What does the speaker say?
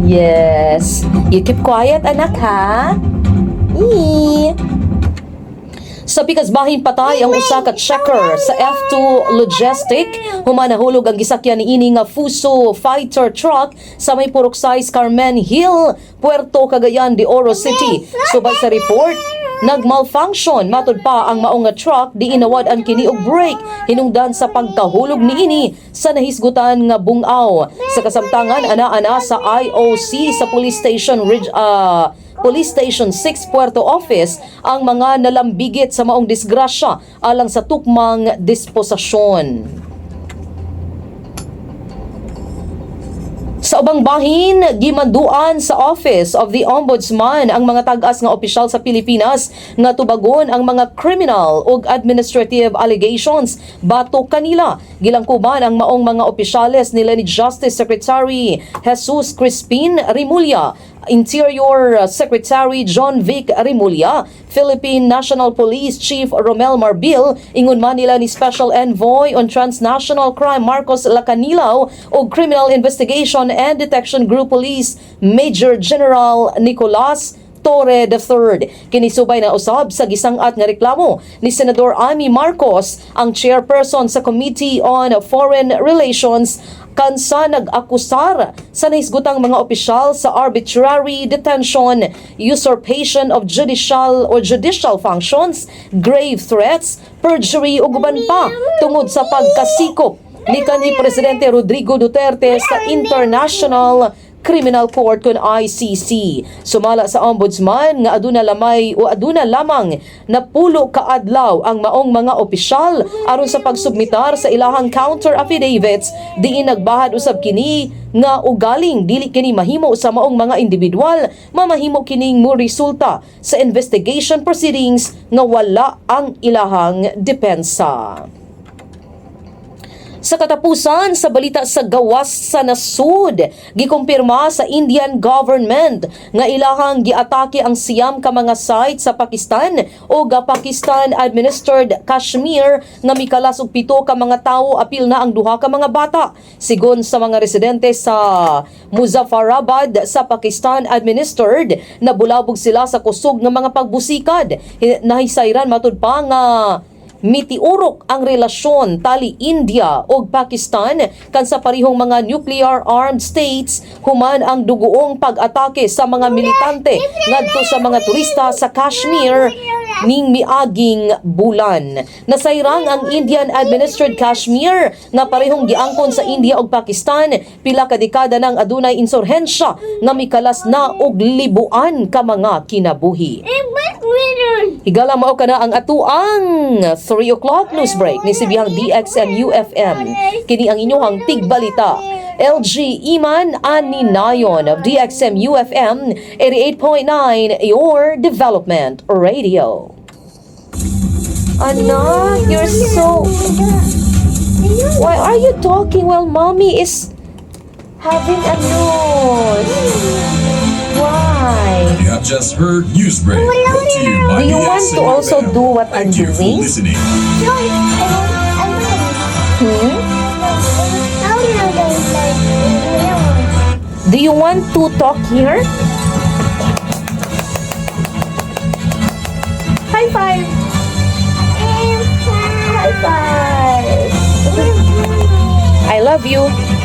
Yes. You keep quiet, anak, ha? Ee. Sa pikas bahin, patay ang usa ka checker sa F2 Logistic human nahulog ang gisakyan niini nga Fuso fighter truck sa may Purok 6, Carmen Hill, Puerto Cagayan de Oro City. Subay sa report, nagmalfunction matud pa ang maong nga truck diin nawad-an kini og brake hinungdan sa pagkahulog niini sa nahisgutan nga bungaw. Sa kasamtangan, ana-ana sa IOC sa Police Station Ridge, Police Station 6 Puerto Office ang mga nalambigit sa maong disgrasya alang sa tukmang disposasyon. Sa ubang bahin, gimanduan sa Office of the Ombudsman ang mga tag-as nga opisyal sa Pilipinas nga tubagon ang mga criminal ug administrative allegations batok kanila. Gilangkuban ang maong mga opisyales nila ni Justice Secretary Jesus Crispin Remulla, Interior Secretary John Vic Remulla, Philippine National Police Chief Romel Marbil, ingon man nila ni Special Envoy on Transnational Crime Marcos Lacanilao ug Criminal Investigation and Detection Group Police Major General Nicolas Torre III. Kini subay na usab sa gisang-at nga reklamo ni Senador Imee Marcos, ang chairperson sa Committee on Foreign Relations, kansa nag-akusar sa nahisgutang mga opisyal sa arbitrary detention, usurpation of judicial or judicial functions, grave threats, perjury ug uban pa tungod sa pagkasikop ni kanhi Presidente Rodrigo Duterte sa International Criminal Court kon ICC. Sumala sa Ombudsman nga aduna lamay o aduna lamang napulo ka adlaw ang maong mga opisyal aron sa pagsubmitar sa ilahang counter affidavits, diin nagbahad usab kini nga ugaling dili kini mahimo sa maong mga individual, mamahimo kining mo resulta sa investigation proceedings nga wala ang ilahang depensa. Sa katapusan, sa balita sa gawas sa nasud, gikumpirma sa Indian government nga ilahang giatake ang 9 ka mga site sa Pakistan o ga Pakistan administered Kashmir nga mikalas og 7 ka mga tawo, apil na ang 2 ka mga bata. Sigon sa mga residente sa Muzaffarabad sa Pakistan administered, nabulabog sila sa kusog nga mga pagbusikad. Nahisayran matud pa nga mitiurok ang relasyon tali India ug Pakistan kansa parihong mga nuclear armed states human ang dugoong pag-atake sa mga militante ngadto sa mga turista sa Kashmir ning miaging bulan. Nasayrang ang Indian administered Kashmir nga parehong giangkon sa India ug Pakistan, pila ka dekada nang adunay insurhensya nga mikalas na og libuan ka mga kinabuhi. Higala, mao kana ang atuang 3 o'clock news break ni sibihang DXMU FM. Kini ang inyong tigbalita. LG Iman Aninayon of DXMU FM 88.9, your development radio. Anak, you're so— Why are you talking while Mommy is having a news? Why? You have just heard Newsbreak, brought to you by Do you want to also DXMU do what I'm. Thank you for doing? listening. Hmm? Do you want to talk here? High five! High five! I love you.